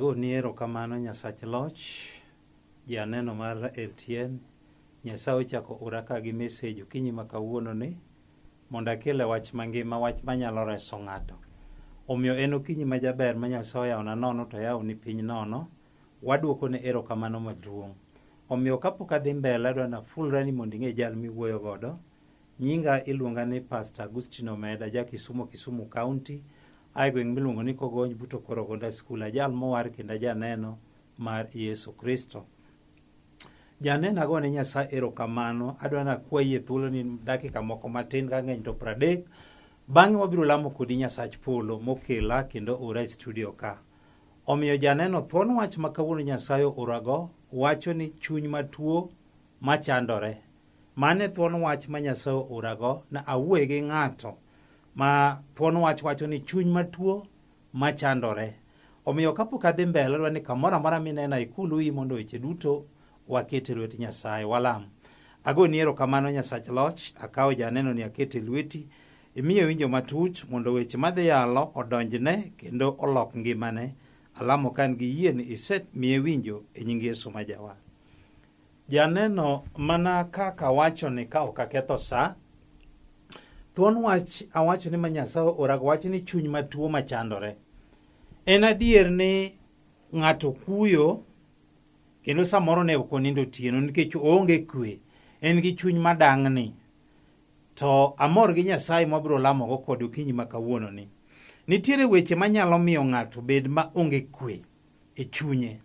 Agoni erokamano Nyasach loch, janeno mar LTN. Nyasaye ochako ora ka gi message okinyi ma kawuono ni mondo akele wach mangima, wach manyalo reso ng'ato. Omiyo en okinyi ma jaber ma Nyasaye oyawona nono to oyawoni piny nono. Waduokone erokamano maduong'. Omiyo kapok adhi mbele adwa nafulra ni mondo ing'e jal miwuoyo godo. Nyinga iluonga ni Pastor Agustino Omeda, ja Kisumo, Kisumu County. Ae gweng' miluongo ni Kogony but Okorogonda School. Ajal mowar kendo ajaneno mar Yesu Kristo. Janeno agone Nyasaye erokamano. Adwa nakwayi e thuolo ni dakika moko matin ka ng'eny to 30. Bang'e wabiro lamo kodi Nyasach polo mokela kendo ora e studio ka. Omiyo janeno thuon wach ma kawuono Nyasaye oorago wacho ni chuny matuo machandore. Mano e thuon wach ma Nyasaye oorago na awuoye gi ng'ato ma thuon wach wacho ni chuny matuo machandore. Omiyo kapok adhi mbele adwa ni kamoro amora minena ikul wiyi mondo weche duto waket e lwet Nyasaye. Walam. Agoni erokamano Nyasach loch, akawo janeno ni aketo e lweti, imiye winjo matut mondo weche madhi yalo odonjne kendo olok ngimane. Alamo ka an gi yie ni isemiye winjo e nying Yesu ma Jawar. Janeno mana kaka awacho ni ka ok aketho sa, thuon wach awacho ni ma Nyasaye orago wach ni chuny matuo machandore. En adier ni ng'ato kuyo kendo samoro ne ok onindo otieno nikech oonge kwe, en gi chuny madang'ni. To amor gi Nyasaye mwabiro lamogo kode okinyi ma kawuononi. Nitiere weche manyalo miyo ng'ato bed ma onge kwe e chunye.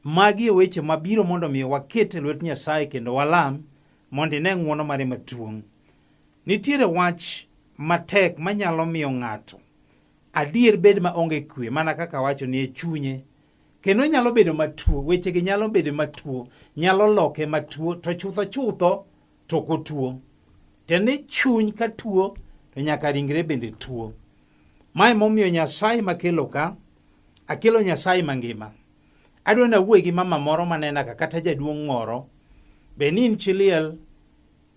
Magi e weche mabiro mondo mi waket e lwet Nyasaye kendo walam mondo ine ng'wono mare matuong'. Nitiere wach matek manyalo miyo ng'ato adier bed ma onge kwe mana kaka wacho ni e chunye kendo nyalo bedo matuo, wechegi nyalo bedo matuo, nyalo loke matuo to chutho chutho to ok otuo. Tiende ni chuny ka tuo to nyaka ringre bende tuo. Mae momiyo Nyasaye makelo ka, akelo Nyasaye mangima. Adwa ni awuoye gi mama moro manena ka kata jaduong' moro, be ni in chi liel,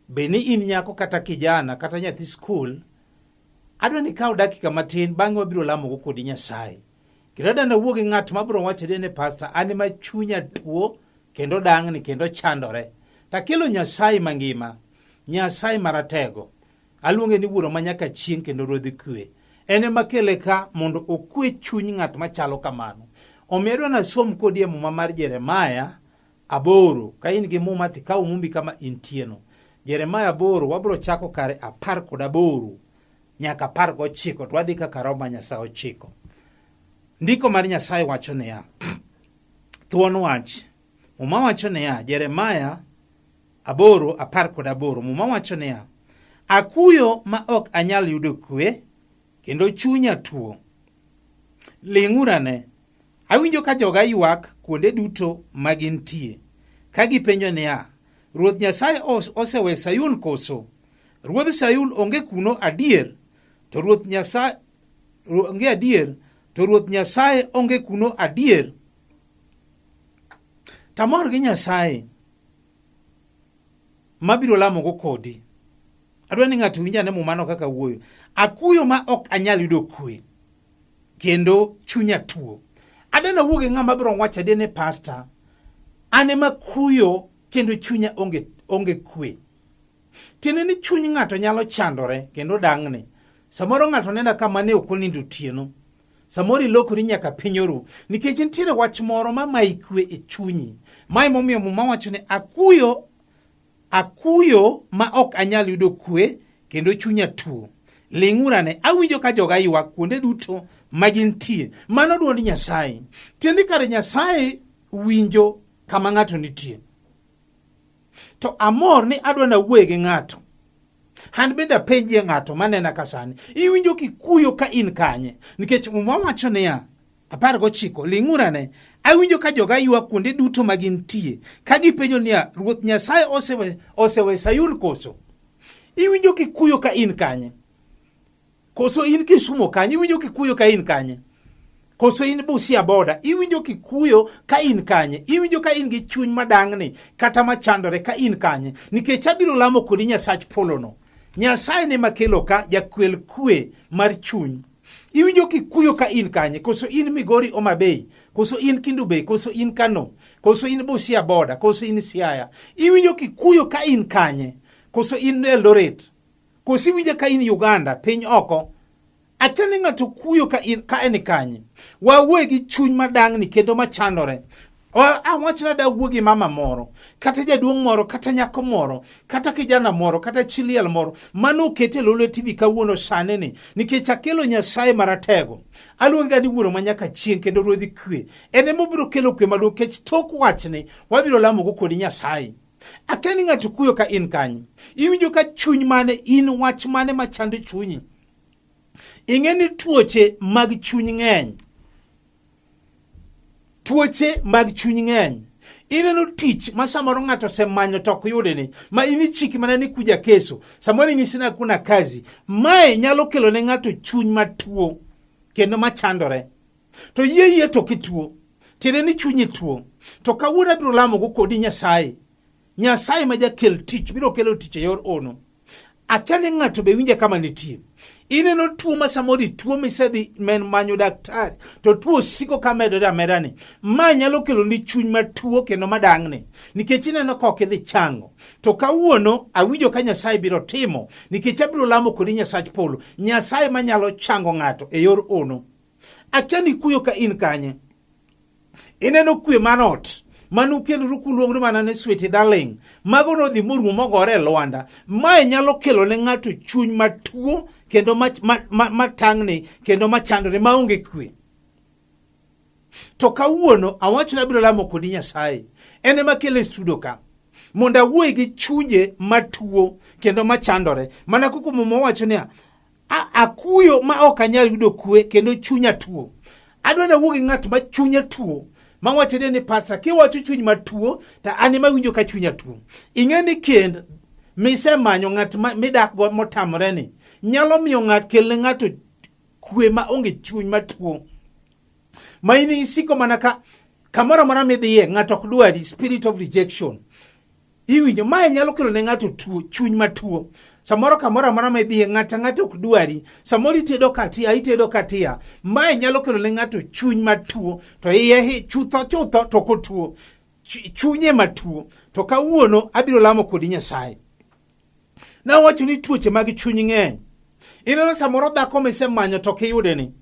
be ni in nyako kata kijana kata nyathi skul, adwa ni ikaw dakika matin bang'e wabiro lamogo kodi Nyasaye. Kendo adwa ni awuo gi ng'at mabiro wacho ni pasta, an ema chunya tuo kendo dang'ni kendo chandore. Takelo Nyasaye mangima, Nyasaye maratego. Aluonge ni wuoro ma nyaka chieng' kendo ruodh kwe. En ema kele ka mondo okwe chuny ng'at machalo kamano. Omiyo adwa nasom kodi e muma mar Jeremaya 8. Ka in gi muma to ikaw mumbi kama intieno. Jeremaya 8 wabiro chako kare 18 nyaka 19 to wadhi kaka Roho mar Nyasaye ochiko. Ndiko mar Nyasaye wacho niya, thuon wach. Muma wacho niya, Jeremaya 8:18 Muma wacho niya, akuyo ma ok anyal yudo kwe kendo chunya tuo. Ling'urane. Awinjo ka joga ywak kuonde duto ma gintie, ka gipenjo niya, Ruoth Nyasaye osewe Sayun koso? Ruodh Sayun onge kuno adier? To Ruoth Nyasaye onge adier? To Ruoth Nyasaye onge kuno adier? Tamor gi Nyasaye mabiro lamogo kodi. Adwa ni ng'ato winj ane mumano kaka wuoyo. Akuyo ma ok anyal yudo kwe kendo chunya tuo. Adwa nawuo gi ng'ama biro wacho adier ni pasta, an ema kuyo kendo chunya onge, onge kwe. Tiende ni chuny ng'ato nyalo chandore kendo dang'ni. Samoro ng'ato nena kama ne ok onindo otieno. Samoro ilokori nyaka piny oru nikech nitiere wach moro ma mayi kwe e chunyi. Mae momiyo Muma wacho ni akuyo akuyo ma ok anyal yudo kwe kendo chunya tuo. Ling'urane, awinjo ka joga ywak kuonde duto ma gintie. Mano dwond Nyasaye. Tiende kare Nyasaye winjo kama ng'ato nitie. To amor ni adwa nawuoye gi ng'ato. An bende apenjie ng'ato manena ka sani. Iwinjo kikuyo ka in kanye? Nikech Muma wacho niya, 19, ling'urane, awinjo ka joga ywak kuonde duto ma gintie, ka gipenjo niya, Ruoth Nyasaye osewe, osewe Sayun koso? Iwinjo kikuyo ka in kanye? Koso in Kisumo kanye? Iwinjo kikuyo ka in kanye? Koso in Busia boda? Iwinjo kikuyo ka in kanye? Iwinjo ka in gi chuny madang'ni kata machandore ka in kanye? Nikech abiro lamo kodi Nyasach polono. Nyasaye ne makelo ka jakwel kwe mar chuny. Iwinjo kikuyo ka in kanye? Koso in Migori Homa Bay? Koso in Kendu Bay? Koso in Kano? Koso in Busia boda? Koso in Siaya? Iwinjo kikuyo ka in kanye? Koso in Eldoret? Koso iwinjo ka in Uganda, piny oko? Akia ni ng'ato kuyo ka, in, ka en kanye. Wawuoye gi chuny madang'ni kendo machandore. Awachna da wuo gi mama moro, kata jaduong' moro, kata nyako moro, kata kijana moro, kata chi liel moro, mano okete Lolwe TV kawuono sani ni, nikech akelo Nyasaye maratego. Aluonge ga ni wuoro ma nyaka chieng' kendo ruodhi kwe. En ema obiro kelo kwe maduong' nikech tok wachni wabiro lamogo kodi Nyasaye. Akia ni ng'ato kuyo ka in kanye. Iwinjo ka chuny mane in wach mane machando chunyi. Ing'e ni tuoche mag chuny ng'eny. Tuoche mag chuny ng'eny. Ineno tich ma samoro ng'ato osemanyo to ok yude ni, ma in ichiki mana ni kuja keso, samoro inyisi ni hakuna kazi. Mae nyalo kelo ne ng'ato chuny matuo kendo machandore. To yie yie to kituo, tiende ni chunyi tuo. To kawuono abiro lamogo kodi Nyasaye. Nyasaye ma jakel tich biro kelo tich e yor ono. Akia ni ng'ato be winja kama nitie. Ineno tuo ma samoro ituo misedhi men manyo daktari to tuo siko ka medore ameda ni. Ma nyalo kelo ni chuny matuo kendo madang'ni nikech ineno ka ok idhi chango. To kawuono awinjo ka Nyasaye biro timo nikech abiro lamo kodi Nyasach polo. Nyasaye manyalo chango ng'ato e yor ono. Akia ni kuyo ka in kanye. Ineno kwe man ot mane ukendoru kuluongru mana ni sweetie darling, mago nodhi morumo mogore e lwanda. Mae nyalo kelo ne ng'ato chuny matuo kendo matang'ni kendo machandore maonge kwe. To kawuono awacho ni abiro lamo kodi Nyasaye. En ema kele e studio ka mondo awuoye gi chunje matuo kendo machandore. Mana kaka Muma wacho niya, akuyo ma ok anyal yudo kwe kendo chunya tuo. Adwa ni awuo gi ng'at ma chunye tuo ma wacho ni pasta kiwacho chuny matuo to an ema awinjo ka chunya tuo. Ing'e ni kend misemanyo ng'at midak go motamore ni nyalo miyo ng'at kelne ng'ato kwe ma onge chuny matuo. Ma in isiko mana ka kamoro amora midhiye ng'ato ok dwari, spirit of rejection. Iwinjo mae nyalo kelo ne ng'ato tuo, chuny matuo. Samoro kamoro amora ma idhiye ng'ato ang'ata ok dwari. Samoro itedo katia, itedo katia. Mae nyalo kelo ne ng'ato chuny matuo. To iye chutho chutho to ok otuo. Chunye matuo. To kawuono abiro lamo kodi Nyasaye. Nawacho ni tuoche mag chuny ng'eny. Ineno samoro dhako misemanyo to ok iyude ni.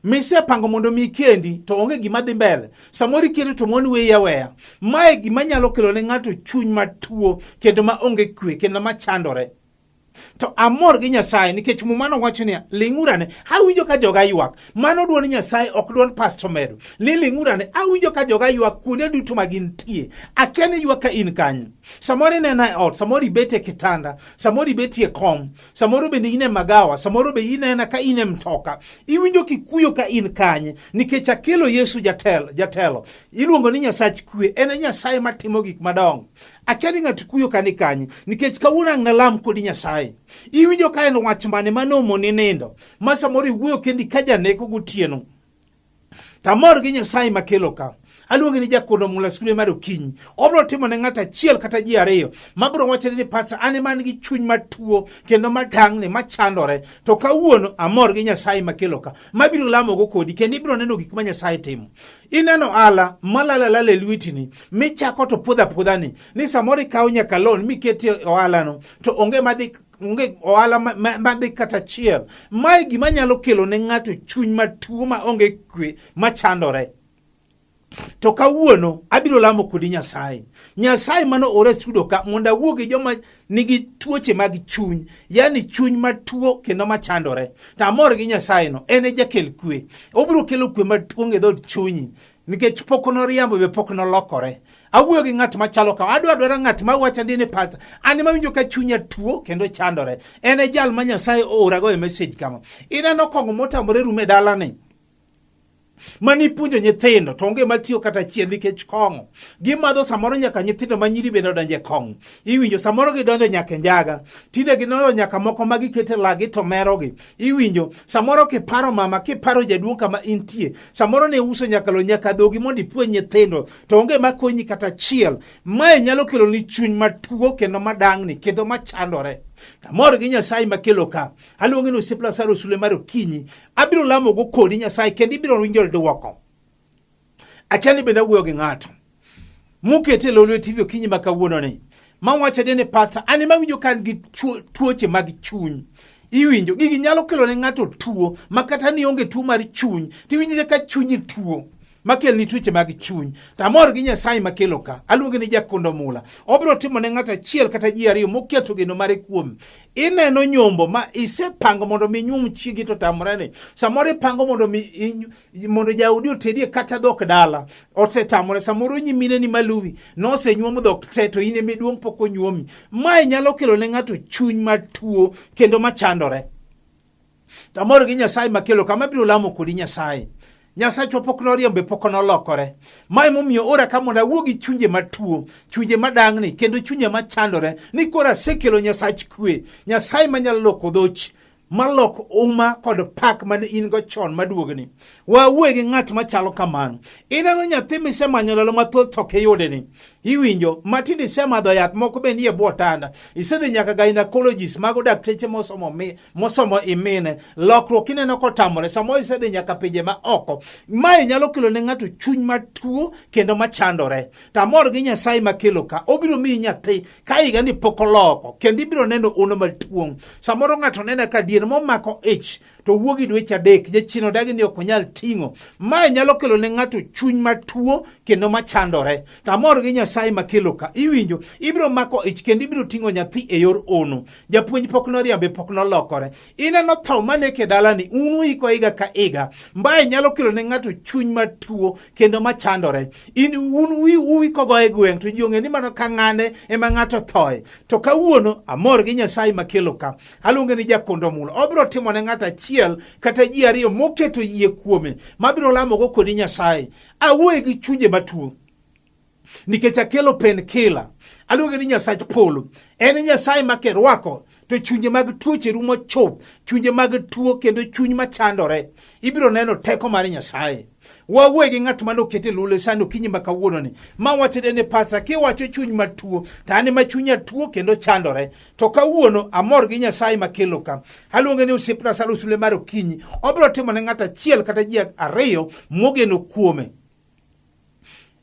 Misepango mondo mi ikendi to onge gima dhi mbele. Samoro ikendo to mon weyi aweya. Mae gima nyalo kelo ne ng'ato chuny matuo kendo ma onge kwe kendo ma chandore. To amor gi Nyasaye nikech Muma nowacho niya, ling'urane, awinjo ka joga ywak. Mano dwond Nyasaye ok dwond Pastor Medo. Ni ling'urane, awinjo ka joga ywak kuonde duto ma gintie. Akia ni ywak ka in kanye. Samoro inena e ot, samoro ibet e kitanda, samoro ibetie kom, samoro bende in e magawa, samoro be inena ka in e mtoka. Iwinjo kikuyo ka in kanye nikech akelo Yesu jatelo, jatelo. Iluongo ni Nyasach kwe, en e Nyasaye matimo gik madongo. Akia ni ng'ato kuyo ka ni kanye nikech kawuono ang' nalam kodi Nyasaye. Iwinjo ka en wach mane manomoni nindo, ma samoro iwuoyo kendi ka janeko gotieno. Tamor gi Nyasaye makelo ka. Aluongi ni jakono mula skule mar okinyi. Obiro timo ne ng'ato achiel kata ji ariyo mabiro wacho ni pasa an ema an gi chuny matuo kendo matang'ni machandore. To kawuono amor gi Nyasaye makelo ka. Mabiro lamogo kodi kendo ibiro neno gik ma Nyasaye timo. Ineno ala malal alala e lwetini michako to puodho apuodha ni ni samoro ikawo nyaka loan miketi e ohalano to onge madhi onge ohala madhi kata achiel. Mae gima nyalo kelo ne ng'ato chuny matuo ma onge kwe machandore. To kawuono abiro lamo kodi Nyasaye. Nyasaye mano ora e studio ka mondo awuo gi joma nigi tuoche mag chuny, yani chuny matuo kendo machandore. To amor gi Nyasaye no, en e jakel kwe. Obiro kelo kwe maduong' e dhood chunyi nikech pok noriambo be pok nolokore. Awuoyo gi ng'at machalo kama. Adwa dwara ng'at ma wacho ni pastor, an ema awinjo ka chunya tuo kendo chandore. En e jal ma Nyasaye oorago e message kama. Ineno kong'o motamore rumo e dalani. Mani ipuonjo nyithindo to onge matiyo kata achiel nikech kong'o. Gimadho samoro nyaka nyithindo ma nyiri bende odonjo e kong'o. Iwinjo samoro gidonjo nyaka e njaga. Tinde gidonjo nyaka moko ma giketo e lagi to merogi. Iwinjo samoro kiparo mama kiparo jaduong' kama intie. Samoro ne uso nyaka lo nyaka dhogi mondo ipuonj nyithindo to onge makonyi kata achiel. Mae nyalo kelo ni chuny matuo kendo madang'ni kendo machandore. Amor gi Nyasaye makelo ka. Aluongi ni osiep Lazaro Sule mar okinyi. Abiro lamo go kodi Nyasaye kendo ibiro winjo dwoko. Akia ni bende awuoyo gi ng'ato. Mukete Lolwe TV okinyi ma kawuono ni. Ma wacho ni pastor an ema awinjo ka an gi tuoche mag chuny. Iwinjo gigi nyalo kelo ne ng'ato tuo ma kata ni onge tuo mar chuny tiwinjo ka chunyi tuo makelni tuoche mag chuny. To amor gi Nyasaye makelo ka. Aluonge ni Jakondo Mula. Obiro timo ne ng'ato achiel kata ji ariyo moketo geno mare kuome. Ineno nyombo ma isepango mondo mi nyuom chiegi to tamore ni. Samoro ipango mondo mi mondo jaodi otedie kata dhok dala. Osetamore samoro nyimine ni maluwi nosenyuom dhok te to in ema iduong' pok onyuomi. Mae nyalo kelo ne ng'ato chuny matuo kendo machandore. To amor gi Nyasaye makelo kama biro lamo kodi Nyasaye. Nyasachwa pok noriembe pok nolokore. Ma emomiyo ora ka mondo awuo gi chunje matuo, chunje madang'ni kendo chunje machandore ni koro asekelo Nyasach kwe, Nyasaye manyalo loko dhoch malok uma kod pak mane in go chon maduogni. Wawuoye gi ng'at machalo kamano. Ineno nyathi misemanyo ndalo mathoth to ok iyude ni. Iwinjo matinde isemadho yath moko be nie bwo otanda. Isedhi nyaka gynecologist mago dakteche mosomo mi mosomo imine. Lokruok ineno kotamore samoro isedhi nyaka pinje ma oko. Mae nyalo kelo ne ng'ato chuny matuo kendo machandore. To amor gi Nyasaye makelo ka. Obiro miyi nyathi ka higa ni pok oloko kendo ibiro neno ono matuong'. Samoro ng'ato neno ka dier momako ich to wuo gi dweche adek jachien odagi ni ok onyal ting'o. Mae nyalo kelo ne ng'ato chuny matuo kendo machandore. To amor gi Nyasaye makelo ka. Iwinjo, ibiro mako ich kendo ibiro ting'o nyathi e yor ono. Japuonj pok noriambe pok nolokore. Ineno tho maneke dalani, un uiko higa ka higa. Mbae nyalo kelo ne ng'ato chuny matuo kendo machandore. In un uikogo e gweng' to ji ong'e ni mano ka ng'ane ema ng'ato thoe. To kawuono amor gi Nyasaye makelo ka. Aluonge ni Jakondo Mula. Obiro timo ne ng'ato achiel kata ji ariyo moketo yie kuome mabiro lamogo kodi Nyasaye. Awuoye gi chunje matuo nikech akelo pen kila. Aluonge ni Nyasach polo. En Nyasaye ma kirwako to chunje mag tuoche rumo chuth, chunje mag tuo kendo chuny machandore. Ibiro neno teko mar Nyasaye. Wawuoye gi ng'at mane okete lule sani okinyi ma kawuononi ma wachone ni pasa kiwacho chuny matuo to an ema chunya tuo kendo chandore to kawuono amor gi Nyasaye makelo ka. Aluonge ni osiepna Salo Sule mar okinyi. Obiro timo ne ng'ato achiel kata ji ariyo mogeno kuome.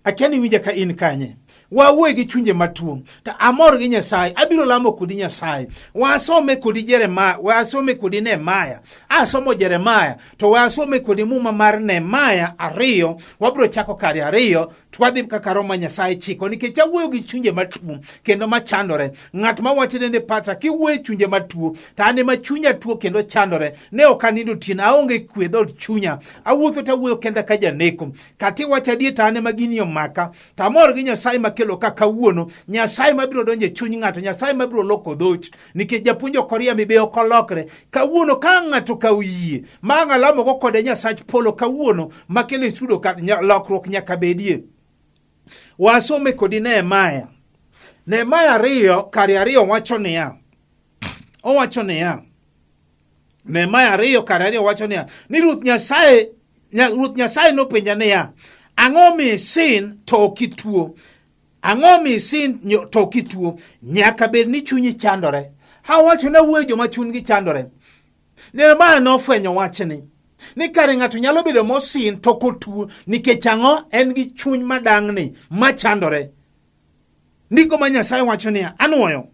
Akia ni winja ka in kanye. Wawuoye gi chunje matuo. To amor gi Nyasaye. Abiro lamo kodi Nyasaye. Wasome kodi Jeremaya, wasome kodi Nehemaya. Asomo Jeremaya to wasome kodi Muma mar Nehemaya ariyo. Wabiro chako kare ariyo to wadhi kaka Roho ma Nyasaye chiko nikech awuoyo gi chunje matuo kendo machandore. Ng'at ma wacho ni pata kiwuoyo e chunje matuo to an ema chunya tuo kendo chandore. Ne ok anindo otieno, aonge kwe dhood chunya. Awuotho to awuoyo kenda ka janeko. Kata iwacho adier to an ema gini omaka. To amor gi Nyasaye makelo ka kawuono. Nyasaye mabiro donjo e chuny ng'ato, Nyasaye mabiro loko dhoch. Nikech japuonj ok oriembi be ok olokre. Kawuono ka ng'ato okawo yie ma ang' alamogo kode Nyasach polo kawuono makelo e studio ka lokruok nyaka bedie. Wasome kodi Nehemaya. Nehemaya ariyo kare ariyo wacho niya. Owacho niya. Nehemaya ariyo kare ariyo wacho niya ni Ruoth Nyasaye Ruoth Nyasaye nopenja niya, ang'o mi isin to ok ituo? Ang'o mi isin to ok ituo? Nyaka bed ni chunyi chandore. Awacho na wuoyo joma chunygi chandore. Nehemaya nofwenyo wachni ni kare ng'ato nyalo bedo mosin to ok otuo nikech ang'o? En gi chuny madang'ni machandore. Ndiko ma Nyasaye wacho niya, anwoyo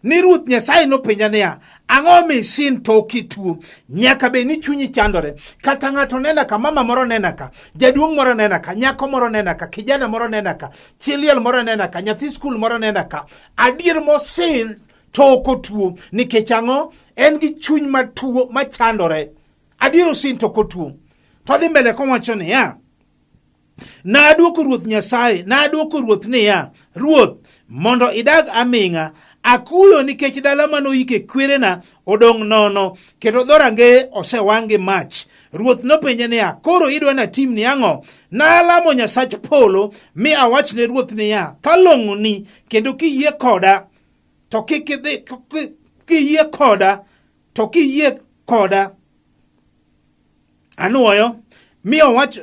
ni Ruoth Nyasaye nopenja niya, ang'o mi isin to ok ituo? Nyaka bed ni chunyi chandore. Kata ng'ato nena ka, mama moro nena ka, jaduong' moro nena ka, nyako moro nena ka, kijana moro nena ka, chi liel moro nena ka, nyathi skul moro nena ka. Adier mosin to ok otuo. Nikech ang'o? En gi chuny matuo machandore. Adier osin to ok otuo. To odhi mbele kowacho niya, Nadwoko Ruoth Nyasaye, nadwoko Ruoth niya, Ruoth, mondo idag aming'a. Akuyo nikech dala mane oike kwerena odong' nono, kendo dhorangeye osewang' gi mach. Ruoth nopenje niya, Koro idwa natimni ang'o? Nalamo Nyasach polo, mi awachne ruoth niya, Ka long'oni, kendo kiyie koda, to kik idhi, kiyie koda, to kiyie koda, Anwoyo, mi owach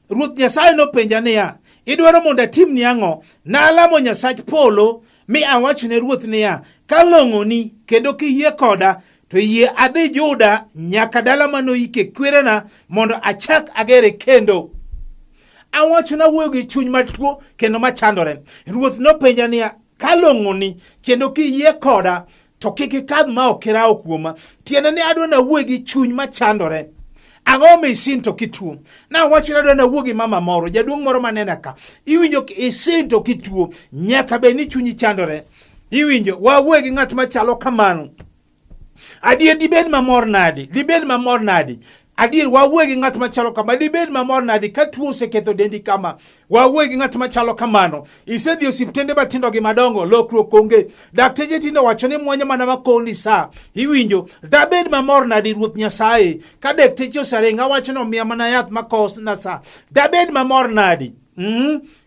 Ruoth Nyasaye nopenja niya, idwaro mondo atimni ang'o? Nalamo Nyasach polo mi awachone ruoth niya, Ka long'oni kendo kiyie koda, to yie adhi Juda nyaka dala manoyike kwerena mondo achak agere kendo. Awacho nawuoyo gi chuny matuo kendo machandore. Ruoth nopenja niya, ka long'oni kendo kiyie koda, to kik ikadh ma ok irawo kuoma. Tiende ni adwa nawuoyo gi chuny machandore. Ang'o mi isin to kituo? Nawacho ni adwa nawuo gi mama moro, jaduong' moro manena ka. Iwinjo isin to kituo, nyaka bed ni chunyi chandore. Iwinjo, wawuoyo gi ng'at machalo kamano. Adier dibed mamor nadi? Dibed mamor nadi? Adier wawuoyo gi ng'at machalo kama, dibed mamor nadi ka tuo oseketho dendi kama? Wawuoyo gi ng'at machalo kamano. Isedhi osiptende matindo gi madongo, lokruok onge. Dakteche tinde wacho ni mwanya mana makoni sa. Iwinjo, dabed mamor nadi Ruoth Nyasaye ka dakteche oseringo awacho ni omiya mana yath makosna sa. Dabed mamor nadi?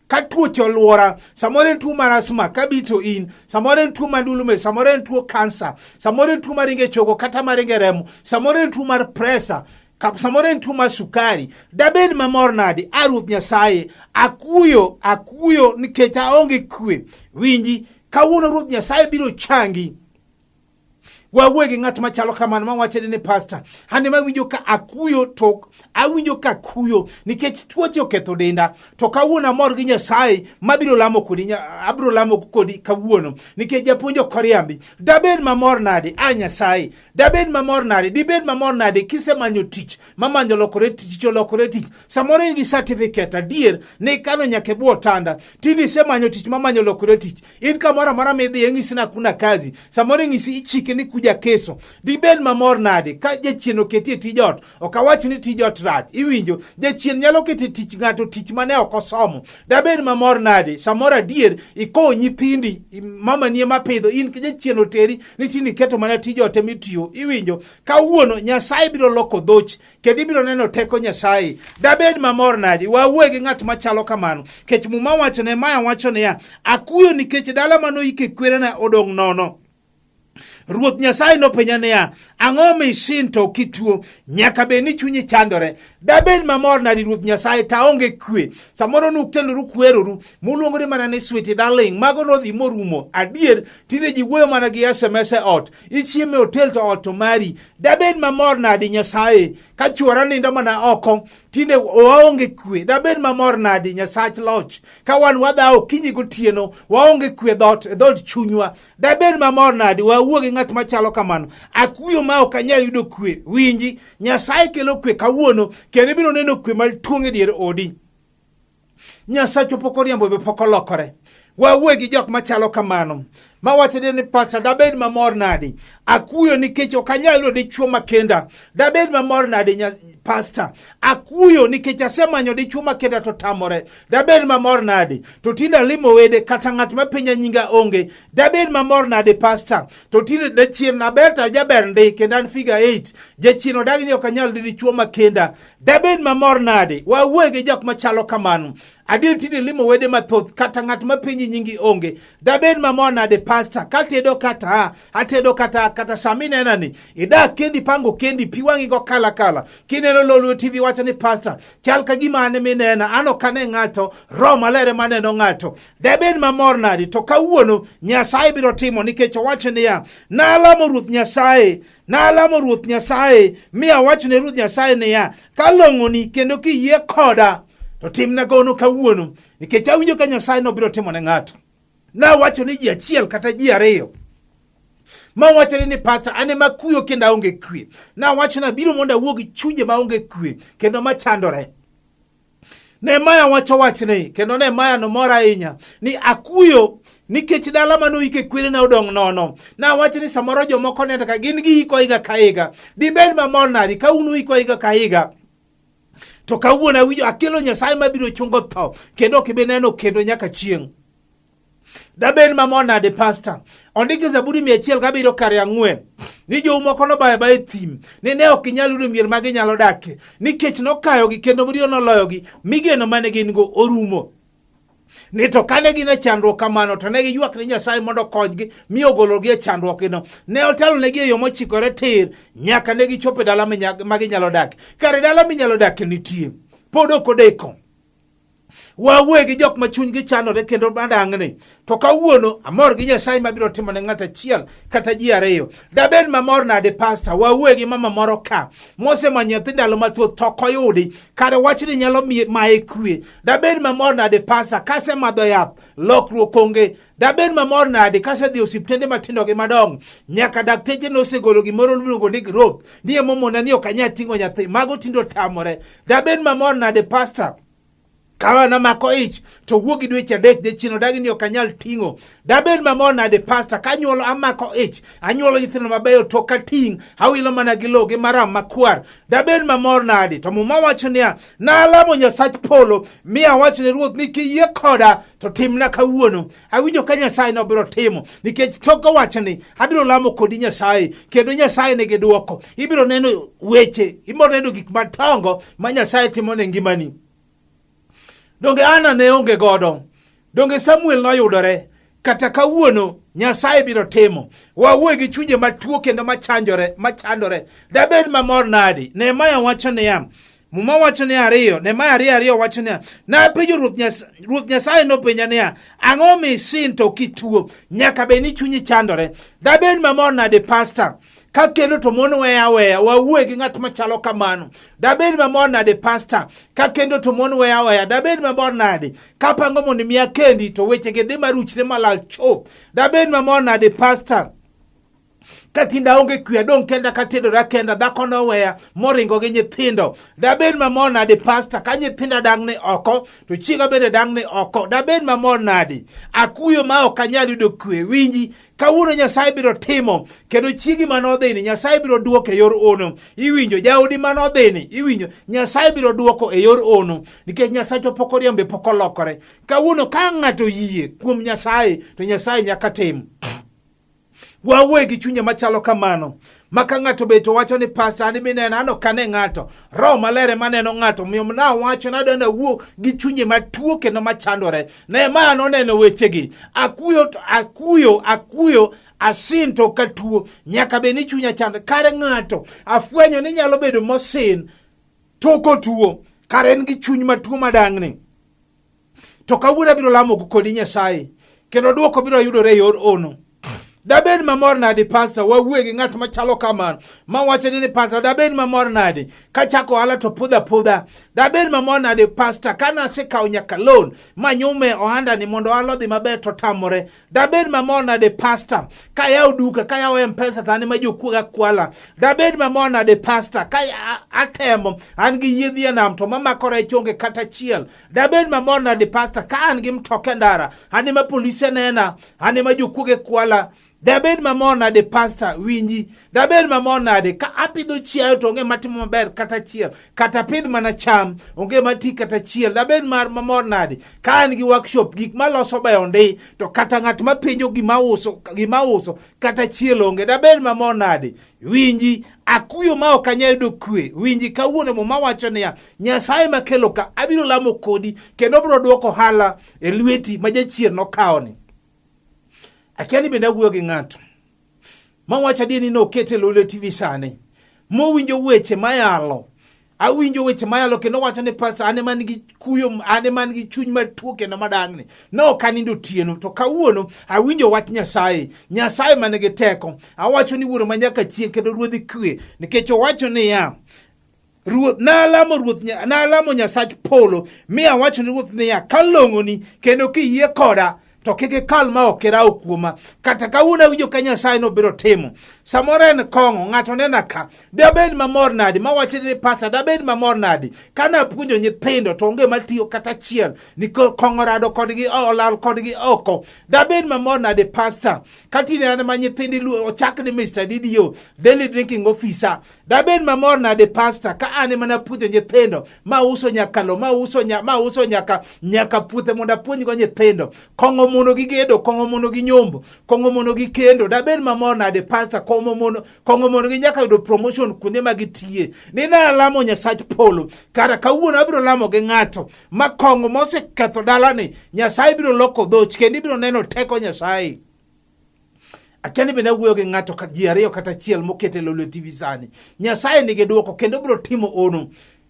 Ka tuoche olwora, samoro en tuo mar asma kabito in, samoro en tuo mar ndulme, samoro en tuo kansa, samoro en tuo mar ringe chogo kata mar ringe remo, samoro en tuo mar presa, samoro en tuo mar sukari. Dabed mamor nadi? A Ruoth Nyasaye, akuyo, akuyo nikech aonge kwe. Winji, kawuono Ruoth Nyasaye biro changi. Wawuoye gi ng'at machalo kamano mawacho ni pasta, an ema awinjo ka akuyo to awinjo ka akuyo nikech tuoche oketho denda, to kawuono amor gi Nyasaye mabiro lamo kodi, abiro lamo kodi kawuono nikech japuonj ok oriambi. Dabed mamor nadi a Nyasaye, dabed mamor nadi, dibed mamor nadi kisemanyo tich mamanyo lokore tich olokore tich. Samoro in gi certificate adier ne ikano nyaka e bwo otanda, tinde isemanyo tich mamanyo lokore tich. In kamoro amora midhi ing'isi ni hakuna kazi, samoro ing'isi ichike ni kuja keso. Dibed mamor nade ka jachien oketi e tij ot? Ok awach ni tij ot rach, iwinjo? Jachien nyalo keto e tich ng'ato tich mane ok osomo. Dabed mamor nade samoro adier ikowo nyithindi, mamani ema pidho, in jachien oteri ni tinde iketo mana tij ot ema itiyo, iwinjo? Kawuono Nyasaye biro loko dhoch kendo ibiro neno teko Nyasaye. Dabed mamor nadi wawuoye gi ng'at machalo kamano? Kech Muma wacho ne Maya wacho niya, akuyo nikech dala manoyike kwerena odong' nono. Ruoth Nyasaye nopenja niya, ang'o misin to kituo? Nyaka bed ni chunyi chandore. Dabed mamor nadi Ruoth Nyasaye to aonge kwe. Samoro nukeloru kweroru, muluongore mana ni sweet darling, mago nodhi morumo. Adier, tinde ji wuoyo mana gi SMS e ot. Ichiemo e hotel to ot to mari. Dabed mamor nadi Nyasaye ka chuora nindo mana oko, tinde waonge kwe. Dabed mamor nadi Nyasach loch ka wan wadhawo okinyi gotieno, waonge kwe dhoot e dhood chunywa. Dabed mamor nadi wawuo gi ng'at machalo kamano. Akuyo ma ok anyal yudo kwe. Winji, Nyasaye kelo kwe kawuono kendo ibiro neno kwe matuong' e dier odi. Nyasachwa pok oriembo be pok olokore. Wawuoye gi jok machalo kamano mawacho ni pasta dabed mamor nadi akuyo nikech ok anyal yudo dichuo makenda. Dabed mamor nadi pasta akuyo nikech asemanyo dichuo makenda to tamore. Dabed mamor nadi to tinde alimo wede kata ng'at ma penja nyinga onge. Dabed mamor nadi pasta to tinde jachien aber to ajaber ndi kendo an figure 8 jachien odagi ni ok anyal yudo dichuo makenda. Dabed mamor nadi wawuoye gi jok machalo kamano. Adier tinde limo wede mathoth kata ng'at ma penji nyingi onge. Dabed mamor nade pasta katedo kata atedo kata kata sami nena ni idak kendi pango kendi pi wang'i go kala kala kineno Lolwe TV wacho ni pasta chal ka gima an minena an ok ane ng'ato roho maler ema neno ng'ato. Dabed mamor nadi to kawuono Nyasaye biro timo nikech owacho niya nalamo Ruoth Nyasaye Nalamo Ruoth Nyasaye mi awacho ne Ruoth Nyasaye niya, ka long'oni kendo kiyie koda to timna gono kawuono, nikech awinjo ka Nyasaye nobiro timo ne ng'ato. Nawacho ni ji achiel kata ji ariyo mawacho ni pasta an ema kuyo kendo aonge kwe. Nawacho ni abiro mondo awuo gi chunje maonge kwe kendo machandore. Nehemia wacho wachni kendo Nehemia nomor ahinya ni akuyo nikech dala mane oike kwerena odong' nono. Nawacho ni samoro jomoko neno ka gin giiko higa ka higa. Dibed mamor nadi ka un uiko higa ka higa? To kawuono awinjo akelo Nyasaye mabiro chungo tho kendo ok ibi neno kendo nyaka chieng'. Dabed mamor nade pasta? Ondiki Zaburi 107 kare 4 ni jou moko nobayo abaya e thim ni ne ok ginyal yudo mier ma ginyalo dakie nikech nokayogi kendo riyo noloyogi mi geno mane gin go orumo. Ni to kane gin e chandruok kamano to ne giywak ne Nyasaye mondo okonygi mi ogologi e chandruokgino. Ne otelonegi e yo mochikore tir nyaka ne gichopo e dala ma ginyalo dakie. Kare dala minyalo dakie nitie, pod ok odeko. Wawuoye gi jok ma chunygi chandore kendo madang'ni. To kawuono amor gi Nyasaye mabiro timo ne ng'ato achiel kata ji ariyo. Dabed mamor nade pasta, wawuoye gi mama moro ka mosemanyo nyathi ndalo mathoth to ok oyudi. Kare wachni nyalo maye kwe. Dabed mamor nade pasta, kasemadho yath lokruok onge. Dabed mamor nade kasedhi osiptende matindo gi madongo nyaka dakteche nosegolo gimoro miluongo ni growth ni emomona ni ok anyal ting'o nyathi. Mago tindo tamore. Dabed mamor nade pasta kawa namako ich to wuok gi dweche adek jachien odagi ni ok anyal ting'o. Dabed mamor nade pasta kanyuolo amako ich anyuolo nyithindo mabeyo to ok ating' awilo mana gi lowo gi maram makwar. Dabed mamor nade to Muma wacho niya, nalamo Nyasach polo mi awacho ne Ruoth ni kiyie koda to timna kawuono. Awinjo ka Nyasaye nobiro timo nikech tok owacho ni abiro lamo kodi Nyasaye kendo Nyasaye nigi dwoko. Ibiro neno weche, ibiro neno gik madongo ma Nyasaye timo ne ngimani. Donge Ana ne onge godo? Donge Samuel noyudore? Kata kawuono Nyasaye biro timo. Wawuoye gi chunje matuo kendo machanjore, machandore. Dabed mamor nadi? Nehemia wacho niya, Muma wacho niya ariyo, Nehemia 2:2 wacho niya, napenjo Ruoth Nyasaye nopenja niya, ang'o mi isin to kituo? Nyaka bed ni chunyi chandore. Dabed mamor nade pasta? Ka kendo to mon weya aweya, wawuoye gi ng'at machalo kamano. Dabed mamor nade pasta? Ka kendo to mon weya aweya, dabed mamor nade? Kapango mondo imiya kendi to wechegi dhi maruchre malal chop. Dabed mamor nade pasta? Ka tinde aonge kwe, adong' kenda katedora kenda, dhako noweya moringo gi nyithindo. Dabed mamor nade pasta? Ka nyithinda dang'ni oko to chiega bende dang'ni oko. Dabed mamor nade? Akuyo ma ok anyal yudo kwe. Winji, kawuono Nyasaye biro timo kendo chiegi mane odhini Nyasaye biro duoko e yor ono. Iwinjo, jaodi mane odhini, iwinjo, Nyasaye biro duoko e yor ono nikech Nyasachwa pok oriembe, pok olokore. Kawuono ka ng'ato yie kuom Nyasaye to Nyasaye nyaka tim. Wawuoye gi chunye machalo kamano ma ka ng'ato bet wacho ni pasta an mineno an ok ane ng'ato, Roho Maler ema neno ng'ato. Omiyo nawacho nadwa nawuo gi chunye matuo kendo machandore. Nehemia noneno wechegi, akuyo akuyo akuyo asin to ok atuo, nyaka bed ni chunya chando. Kare ng'ato afwenyo ni nyalo bedo mosin to ok otuo, kare en gi chuny matuo madang'ni. To kawuono abiro lamo kodi Nyasaye kendo dwoko biro yudore e yor ono. Dabed mamor nade pasta, wawuoye gi ng'at machalo kamano mawacho ni pasta, dabed mamor nade kachako ohala to pudha pudha. Dabed mamor nade pasta ka nasekawo nyaka loan manyume ohanda ni mondo ohala odhi maber to tamore. Dabed mamor nade pasta kayawo duka, kayawo M-Pesa to an ema jokuoga kwala. Dabed mamor nade pasta ka atemo an gi yiedhi e nam to mamako rech onge kata achiel. Dabed mamor nade pasta ka an gi mtoka e ndara, an ema polise nena, an ema jokuoge kwala. Dabed mamor nade pasta, winji. Dabed mamor nade ka apidho chiayo to onge matimo maber kata achiel, kata apidh mana cham onge mati kata achiel. Dabed mar mamor nade ka an gi workshop, gik maloso beyo ndi, to kata ng'at mapenjo gima uso, gima uso kata achiel onge. Dabed mamor nade? Winji, akuyo ma ok anyal yudo kwe. Winji, kawuono Muma wacho niya, Nyasaye makelo ka, abiro lamo kodi kendo obiro dwoko ohala e lweti ma jachien nokawoni. Akia ni bende awuoyo gi ng'ato mawacho adier ni nokete Lolwe TV sani mowinjo weche mayalo. Awinjo weche mayalo kendo wacho ni pastor, an ema nigi kuyo, an ema nigi chuny matuo kendo madang'ni. Ne ok anindo otieno to kawuono awinjo wach Nyasaye, Nyasaye man gi teko. Awacho ni wuoro ma nyaka chieng' kendo ruodhi kwe, nikech owacho niya, Ruoth, nalamo Ruoth, nalamo Nyasach polo mi awacho ni Ruoth niya, kalong'oni kendo kiyie koda to kik ikal ma ok irawo kuoma. Kata kawuono awinjo ka Nyasaye nobiro timo. Samoro en kong'o, ng'ato nena ka. Dabed mamor nadi, mawacho ni pasta, dabed mamor nadi. Ka napuonjo nyithindo to onge matiyo kata achiel, ni kong'o rado kodgi, olal kodgi oko. Dabed mamor nadi pasta, ka tinde an ma nyithindi ochak ni Mr. DDO, Daily Drinking Officer. Dabed mamor nade pasta ka an ema napuonjo nyithindo ma uso nyaka lo, ma uso nya, ma uso nyaka nyaka puothe mondo apuonjgo nyithindo. Kong'o mono gi gedo, kong'o mono gi nyombo, kong'o mono gi kendo. Dabed mamor nade pasta kong'o mono, kong'o mono gi nyaka yudo promotion kuonde ma gitiye. Ni nalamo Nyasach polo, kara kawuono abiro lamo gi ng'ato ma kong'o moseketho dalani, Nyasaye biro loko dhoch kendo ibiro neno teko Nyasaye. Akia ni bende awuoyo gi ng'ato ji ariyo kata achiel mokete Lolwe TV sani. Nyasaye nigi dwoko kendo biro timo ono.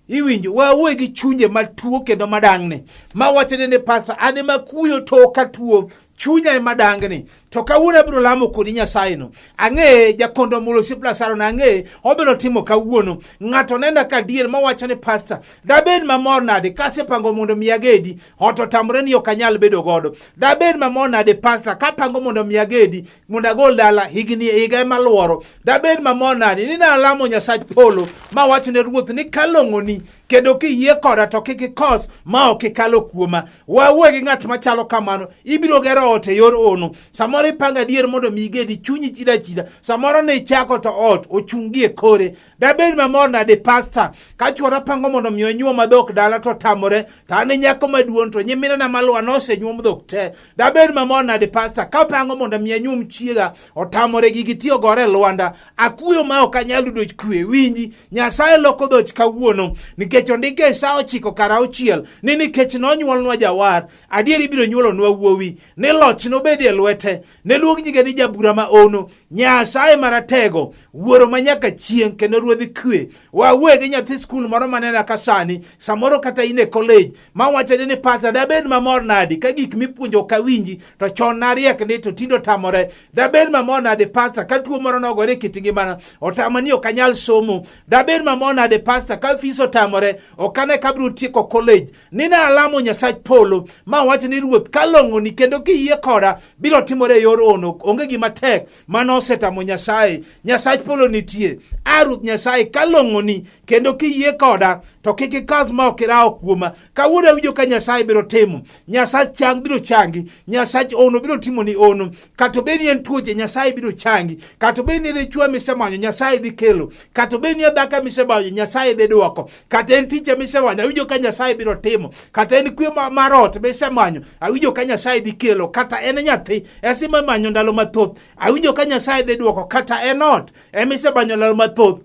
Iwinjo, wawuoye gi chunje matuo kendo madang'ni. Ma wacho ni pasa an ema kuyo to ok atuo, chunya ema dang'ni. To kawuono abiro lamo kodi Nyasaye no. Ang'e jakondo mulo osiep Lazaro na ang'e obiro timo kawuono. Ng'ato nena ka adier mawacho ni pasta, dabed mamor nade kasepango mondo mi agedi, ot otamore ni ok anyal bedo godo. Dabed mamor nade pasta kapango mondo mi agedi, mondo agol dala higni higa ema luoro. Dabed mamor nade ni nalamo Nyasach polo mawacho ne ruoth ni kalong'oni kendo kiyie koda to kik ikos ma ok ikalo kuoma. Wawuo gi ng'at machalo kamano, ibiro gero ot e yor ono. Samoro ipango adier mondo mi igedi, chunyi chida chida. Samoro ne ichako to ot ochung' gi e kore. Dabed mamor nade pasta ka chuora pango mondo mi onyuoma dhok dala to tamore, to an e nyako maduong' to nyiminena maluwa nosenyuom dhok te. Dabed mamor nade pasta ka pango mondo mi anyuom chiega otamore gigi tiyo gore e lwanda. Akuyo ma ok anyal yudo kwe. Winji, Nyasaye loko dhoch kawuono nikech ondike e sa 9:46 ni nikech nonyuolnwa jawar, adier ibiro nyuolonwa wuowi, ni loch nobedi e lwete, ne luong nyinge ni jabura ma ono, Nyasaye maratego, wuoro ma nyaka chieng' kendo ruodh kwe. Wawuoye gi nyathi skul moro manena ka sani, samoro kata in e college, ma wacho ni pasa dabed mamor nadi ka gik mipuonjo ok awinji to chon nariek ni to tinde otamore. Dabed mamor nade pasta ka tuo moro nogore e kit ngimana otama ni ok anyal somo. Dabed mamor nade pasta ka fis otamore ok ane ka abiro tieko college. Ni nalamo Nyasach polo ma wacho ni ruoth kalong'oni kendo kiyie koda biro timore e yor ono. Onge gima tek mano osetamo Nyasaye. Nyasach polo nitie. A Ruoth Nyasaye kalong'oni kendo kiyie koda to kik ikadh ma ok irawo kuoma. Kawuono awinjo ka Nyasaye biro timo. Nyasach chang biro changi. Nyasach ono biro timoni ono. Kata obed ni en tuoche, Nyasaye biro changi. Kata obed ni dichwo misemanyo, Nyasaye dhi kelo. Kata obed ni dhako misemanyo, Nyasaye dhi dwoko. Kata en tich misemanyo, awinjo ka Nyasaye biro timo. Kata en kwe mar ot misemanyo, awinjo ka Nyasaye dhi kelo. Kata en nyathi esimemanyo ndalo mathoth, awinjo ka Nyasaye dhi dwoko. Kata en ot emisemanyo ndalo mathoth,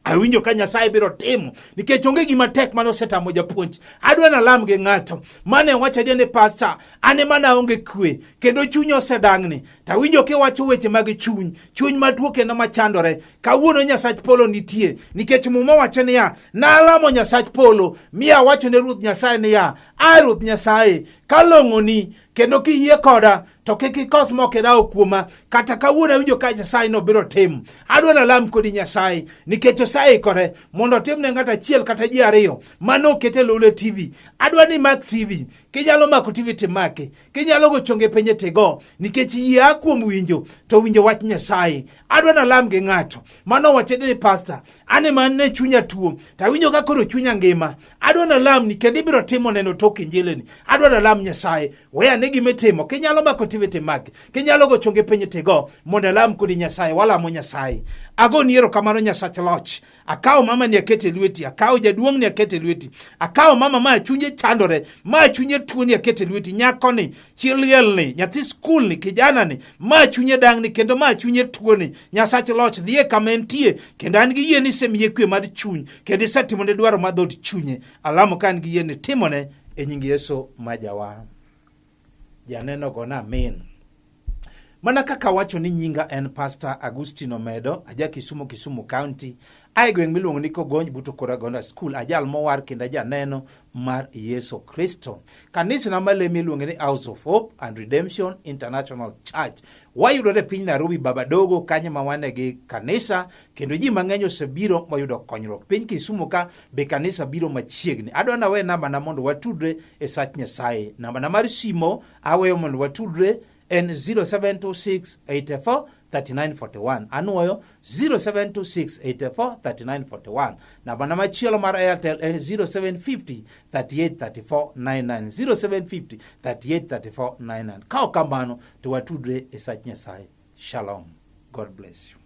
awinjo ka Nyasaye biro timo, nikech onge gima tek mane osetamo japuonj. Adwa nalam gi ng'ato mane wacho adier ni pasta, an ema naonge kwe kendo chunya osedang'ni, to awinjo kiwacho weche mag chuny, chuny matuo kendo machandore. Kawuono Nyasach polo nitie, nikech Muma wacho niya, nalamo Nyasach polo mi awacho ne Ruoth Nyasaye niya, a Ruoth Nyasaye, kalong'oni kendo kiyie koda to kik ikos mok irawo kuoma. Kata kawuono awinjo ka Nyasaye no biro timo. Adwa nalam kodi Nyasaye, nikech oseikore mondo otim ne ng'ato achiel kata ji ariyo mano okete Lolwe TV. Adwa ni imak TV, kinyalo mako TV timake, kinyalo go chonge penye tigo, nikech yie a kuom winjo to winjo wach Nyasaye. Adwa nalam gi ng'ato mano wache ni pasta, an ema ne chunya tuo to awinjo ka koro chunya ngima. Adwa nalamni kendo ibiro timo neno tok injilini. Adwa nalam Nyasaye, we ane gima itimo. Kinyalo mako TV timaki, kinyalo go chonge piny tigo, mondo alam kodi Nyasaye. Walamo Nyasaye. Agoni erokamano Nyasach loch. Akawo mama ni akete lweti, akawo jaduong' ni akete lweti, akawo mama ma chunye chandore, ma chunye tuo ni akete lweti, nyako ni, chi liel ni, nyathi skul ni, kijana ni, ma chunye dang'ni kendo ma chunye tuo ni. Nyasach loch, dhiye kama entie, kendo an gi yie ni isemiye kwe mar chuny, kendo isetimone dwaro mar dhood chunye. Alamo ka an gi yie ni timone e nying Yesu ma Jawar. Janeno gona amin. Mana kaka wacho ni nyinga en Pastor Agustino Omedo, aja Kisumu, Kisumu County, ae gweng' miluongo ni Kogony but Okoragonda School, ajal mowar kendo ajaneno mar Yesu Kristo. Kanisana malemo iluonge ni House of Hope and Redemption International Church. Wayudore e piny Nairobi, Babadogo, kanyo ma wane gi kanisa, kendo ji mang'eny osebiro moyudo konyruok. Piny Kisumu ka be kanisa biro machiegni. Adwa nawe nambana mondo watudre e sach Nyasaye. Nambana mar simo aweyo mondo watudre en 0726 84 3941. Anuoyo 0726 84 3941. Nambana machielo mar Airtel en 0750 38 34 99. 0750 38 34 99. Ka ok kamano to watudre e sach Nyasaye. Shalom. God bless you.